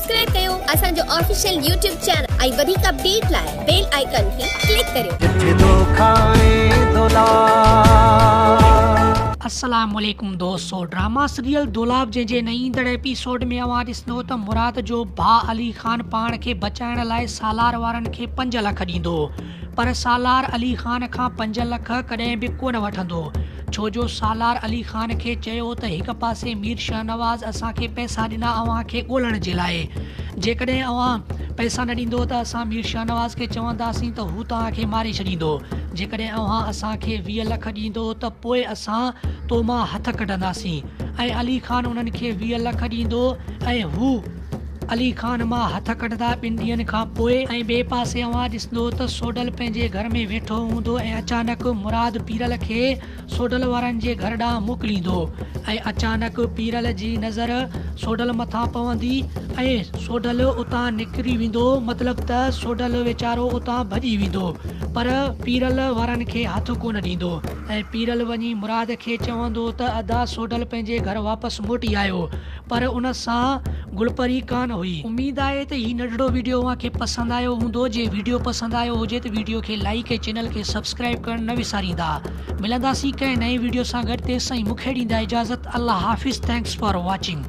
Subscribe ڪيو اسان جو آفيشل يوٽيوب چينل ۽ وڌيڪ اپڊيٽ لاء بيل آئيڪن کي ڪلڪ ڪريو. السلام عليڪم دوستو ڊراما سريل دولاب جنهن جي نئين ايندڙ ايپيسوڊ ۾ اوهان ڏسندو ته مراد جو ڀاء علي خان پاڻ کي بچائڻ لاء سالار وارن کي 5 لک ڏيندو پر سالار علي خان کان 5 لک ڪڏهن به ڪونه وٺندو ڇو جو سالار علي خان کي چيو ته هڪ پاسي مير شاهنواز اسان کي پئسا ڏنا اوهان کي ڳولڻ جي لاء جيڪڏهن اوهان پئسا نه ڏيندو ته اسان مير شاهنواز کي چونداسين ته هو توهان کي ماري ڇڏيندو جيڪڏهن اوهان اسان کي 20 لک ڏيندو ته پوء اسان تو مان هٿ ڪڍنداسين ۽ علي خان انهن کي 20 لک ڏيندو ۽ هو علي خان مان هٿ ڪڍندا ٻن ڏينهن کان پوء. ۽ ٻئي پاسي اوهان ڏسندو ته سوڍل پنهنجي گهر ۾ ويٺو هوندو ۽ اچانڪ مراد پيرل کي سوڍل وارن جي گهر ڏانهن موڪليندو ۽ اچانڪ پيرل جي نظر سوڍل مٿان پوندي ۽ سوڍل اتان نڪري ويندو مطلب ته سوڍل ويچارو اتان ڀڄي ويندو پر پيرل وارن کي هٿ ڪونه ڏيندو ۽ پيرل وڃي مراد کي چوندو ته ادا سوڍل پنهنجي گهر واپس موٽي آيو پر ان سان گلپري ڪانه هئي. اميد آهي ته هي ننڍڙو ويڊيو اوهان کي پسند آيو هوندو جي ويڊيو پسند آيو هجي ته ويڊيو کي لائيڪ ۽ چينل کي سبسڪرائيب ڪرڻ نه وساريندا ملنداسين ڪنهن نئين ويڊيو سان گڏ تيستائين مونکي ڏيندا اجازت الله حافظ thanks for watching.